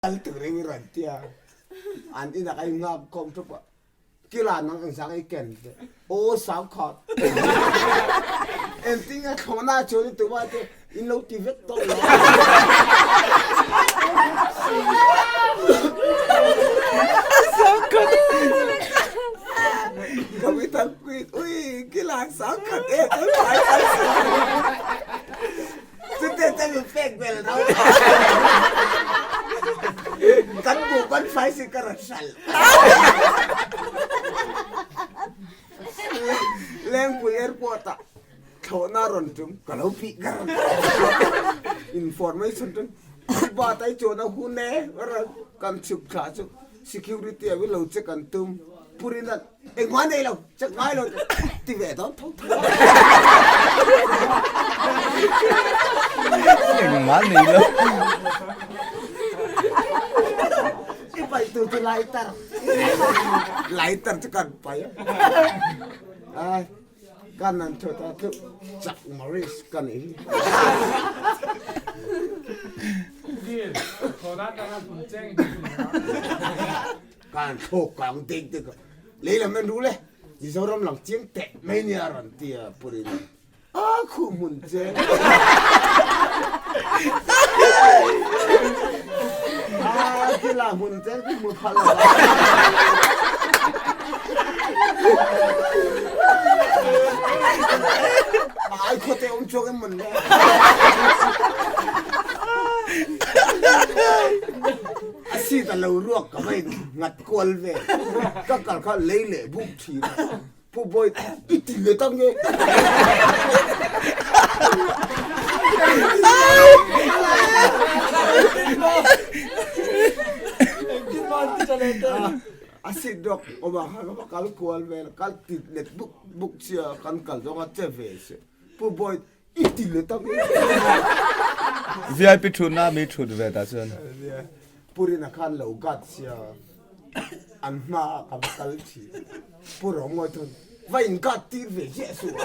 Kal turin i rawn ti a, an inah ka inngak khawm thup a, kila nang engzah nge i ken te, aw sangkhat engtin nge thlawhna chuan i tum a te in lo ti vek tawh lo. Ka mi tak pui ui kila sangkhat e chuan phai kal si. Chute chu min pek vel lo. Kan buh kan fai si ka rawn hral. Lengpui airport ah thlawhna rawn tum ka lo pih ka rawn information chu ba tai chuan a hun e kan chhuk thla chu security ah lo check an tum purin a Engmah nei lo, chak ngai lo ti ve dawn tho tho. Engmah nei lo. I pai tu chu lighter. Lighter chu kan pai a. Ai, kan an thu ta chu chak Maurice ka ni. Kan thlawk kang dek dek a, lei lam en rul e, Mizoram lang chiang teh mai nia a rawn ti a Purin a khuh hmun che. A thila hmun che ku hmu phal lo a. Ai khuate awm chuang em mawn le. A seat a lo ruak ka va in nghat kual ve. Ka kal kha lei leh buk thin a. Pu Boy i ti leh tak nge? A seat ruak awm ah khan ka va kal kual vel a, kal ti let buk buk sia kan kal zawng a che ve si. Pu Boy I ti leh tak e. VIP thutna mi thut ve ta chuan. Purina khan lo gat sia an hma ah ka va kal thin. Pu Rongawi chuan va in gat tir ve ziah suh.